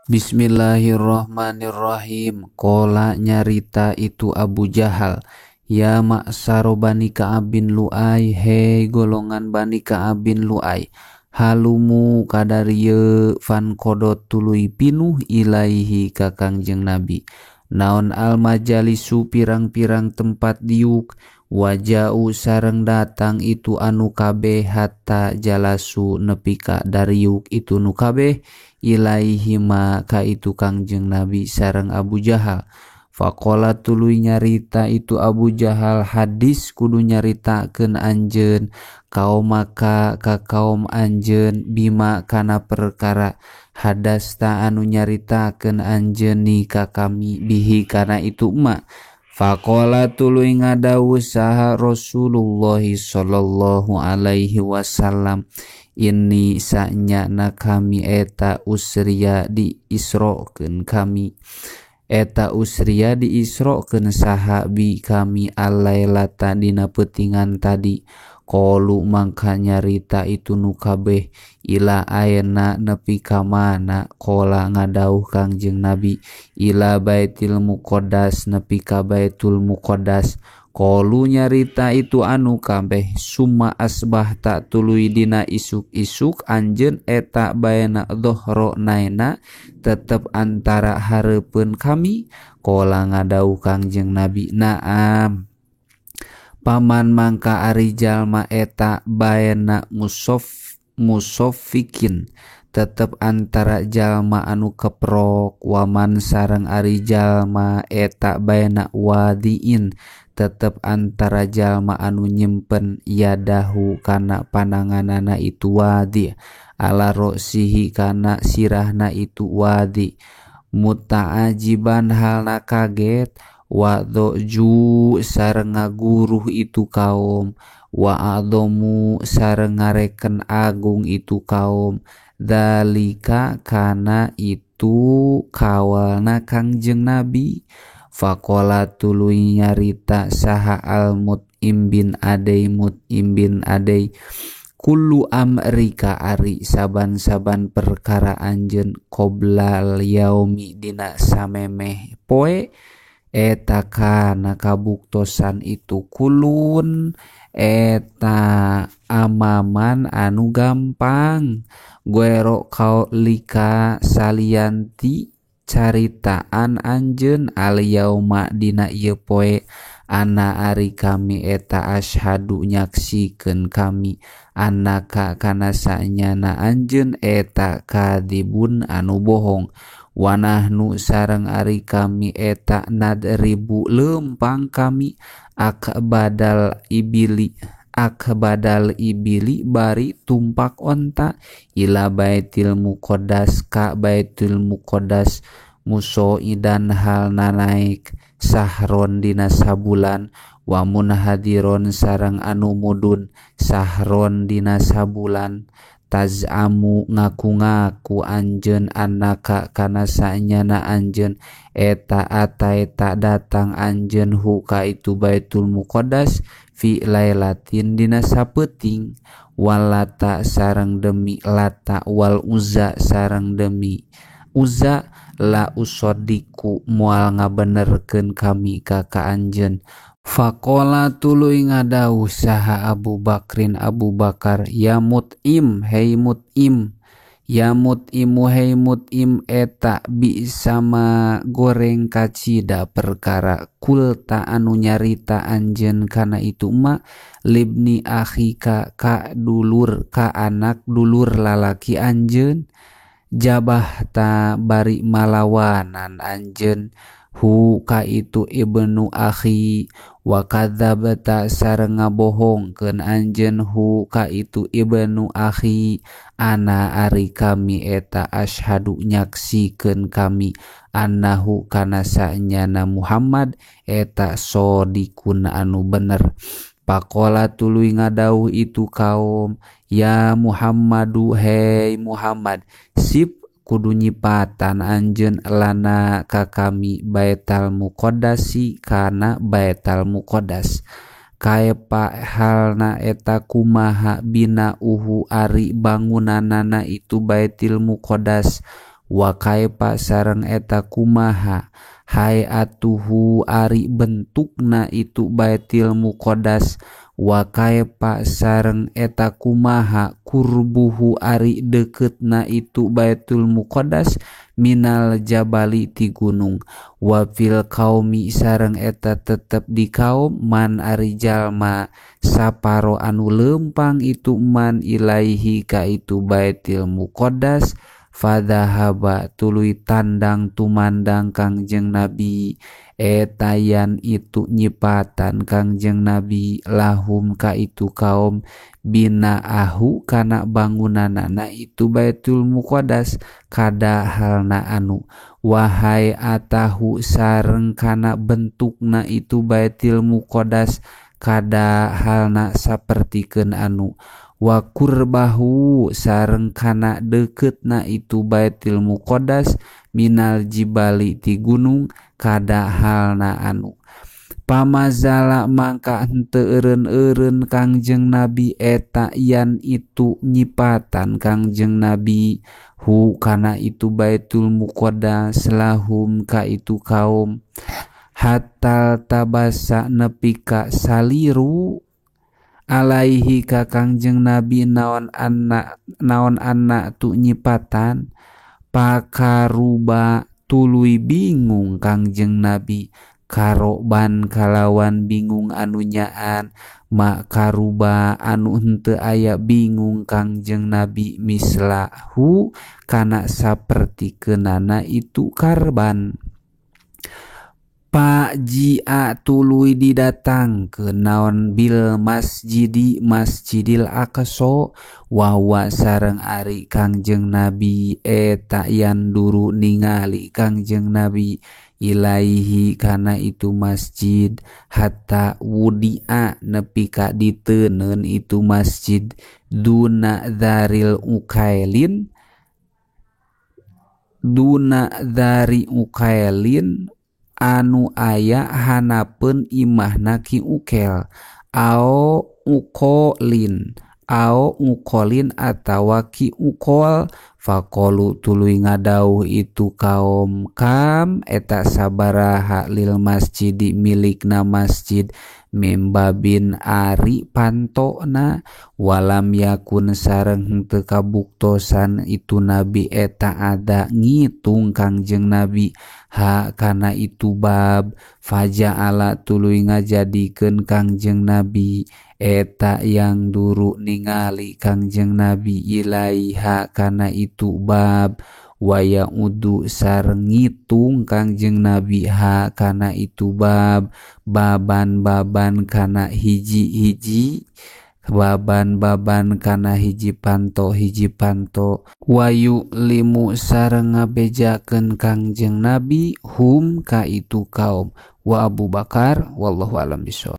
Bismillahirrahmanirrahim. Qala nyarita itu Abu Jahal, ya ma'saro Bani Ka'ab bin Lu'ay, hei golongan Bani Ka'ab bin Lu'ay, halumu kadarieu fan kodot tuluy pinuh ilaihi ka Kangjeng Nabi. Naon al majalisu pirang-pirang tempat diuk, wajau sareng datang itu anu kabeh hatta jalasu nepi ka dariuk itu nu kabeh ilaihi ma ka itu Kangjeng Nabi sareng Abu Jahal. Faqala tuluy nyarita itu Abu Jahal, hadis kudu nyaritakeun anjeun kaum maka ka kaum anjeun bima kana perkara hadasta anu nyaritakeun anjeun ni ka kami bihi kana itu ma. Faqala tuluy ngadawuh saha Rasulullah sallallahu alaihi wasallam, ini sanyana kami eta usriya diisrokeun kami, eta usriya diisrokeun saha bi kami alailata dina peutingan tadi. Qalu mangka nyarita itu nu kabeh ila aena nepi ka mana. Qala ngadauh Kangjeng Nabi ila Baitil Muqaddas nepi ka Baitul Muqaddas. Qalu nyarita itu anu kabeh summa asbahta tuluy dina isuk-isuk anjeun eta baena dhohro naena tetep antara hareupeun kami. Qala ngadauh Kangjeng Nabi naam, paman mangka ari jalma eta baena musofikin tetep antara jalma anu keprok, waman sareng ari jalma eta baena wadiin tetep antara jalma anu nyimpen yadahu kana pananganana itu wadi, ala roksihi kana sirahna itu wadi, muta'ajiban halna kaget, wa doju sareng ngaguruh itu kaum, wa adomu sareng ngareken agung itu kaum, dalika kana itu kawalna Kangjeng Nabi. Faqala tuluy nyarita saha al Mut'im bin Adai, Mut'im bin Adai, kullu amrika ari saban-saban perkara anjeun qoblal yaumi dina samemeh poe eta kana kabuktosan itu kulun eta amaman anu gampang guero kaulika salianti caritaan anjeun al yauma dina ieu poe ana ari kami eta asyhadu nyaksikeun kami anaka kana sanyana anjeun eta kadibun anu bohong, wanahnu sareng ari kami eta nadribu lempang kami akbadal ibili, akbadal ibili bari tumpak onta ila Baitil Muqaddas ka Baitul Muqaddas musoidan halna naik sahron dina sabulan, wa munhadiron sareng anu mudun sahron dina sabulan, tazamu ngaku-ngaku anjeun anaka kana sanyana anjeun eta ataeta datang anjeun hu ka itu Baitul Muqaddas fi lailatin dina sapeuting, walata sareng demi lata wal uzza sareng demi uzza la usadiku moal ngabenerkeun kami ka ka anjeun. Faqala tuluy ngadawuh saha Abu Bakrin Abu Bakar, ya Mut'im hei Mut'im, ya Mut'imu hei Mut'im eta bi sama goreng kacida perkara kulta anu nyarita anjeun kana itu ma libni akhika ka dulur ka anak dulur lalaki anjeun, jabah ta bari malawanan anjeun hu ka itu ibnu akhi, wa kadzabta sareng ngabohongkeun anjeun hu ka itu ibnu akhi, ana ari kami eta asyhadu nyaksikeun kami annahu kana sanyana Muhammad eta sodikun anu bener. Faqala tuluy ngadawuh itu kaum, ya Muhammadu hei Muhammad, sip kudu nyipatan anjeun lana ka kami Baital Muqaddasi kana Baital Muqaddas, kaepa halna eta kumaha bina uhu ari bangunanana itu Baitil Muqaddas, Wa kaifa sareng eta kumaha hayatuhu ari bentukna itu Baitul Muqaddas. Wa kaifa sareng eta kumaha kurbuhu ari deketna itu Baitul Muqaddas minal jabali ti gunung. Wa fil kaumi sareng eta tetep di kaum man ari jalma saparo anu lempang itu man ilaihi ka itu Baitul Muqaddas. Fadhahaba tuluy tandang tumandang Kangjeng Nabi etayan itu nyipatan Kangjeng Nabi lahum ka itu kaum bina ahu kana bangunanana itu Baitul Muqaddas kada halna anu wahai atahu sareng kana bentukna itu Baitul Muqaddas kada halna sapertikeun anu wa kurbahu sareng kana deketna itu Baitul Muqaddas minal jibali ti gunung kada halna anu. Pamazala mangka henteu eureun-eureun Kangjeng Nabi eta yan itu nyipatan Kangjeng Nabi hu kana itu Baitul Muqaddas lahum ka itu kaum hatal tabasa nepi ka saliru alaihi ka Kangjeng Nabi naon anak tu nyipatan. Pakaruba tuluy bingung Kangjeng Nabi karoban kalawan bingung anu nyaan makaruba anu henteu aya bingung Kangjeng Nabi mislahu kana sapertikeunana itu karban. Pak jia tuluy didatangkeun naon bil masjidi Masjidil Aqsa wa sareng ari Kangjeng Nabi eta yan duru ningali Kangjeng Nabi ilaihi kana itu masjid hatta wudi'a nepi ka diteuneun itu masjid duna dzaril ukailin duna dzari ukailin anu aya hanapeun imahna ki ukel ao ukolin atawa ki ukol. Faqalu tuluy ngadauh itu kaum kam eta sabaraha lil masjidi milikna masjid mimbabin ari pantona walam yakun sareng henteu kabuktosan itu Nabi eta ada ngitung Kangjeng Nabi ha kana itu bab. Faja'ala tuluy ngajadikeun Kangjeng Nabi eta yang duru ningali Kangjeng Nabi ilaiha kana itu bab waya udu sareng ngitung Kangjeng Nabi ha kana itu bab baban-baban kana hiji-hiji baban-baban kana hiji panto wayu limu sareng ngabejakeun Kangjeng Nabi hum ka itu kaum wa Abu Bakar wallahu alam bisawab.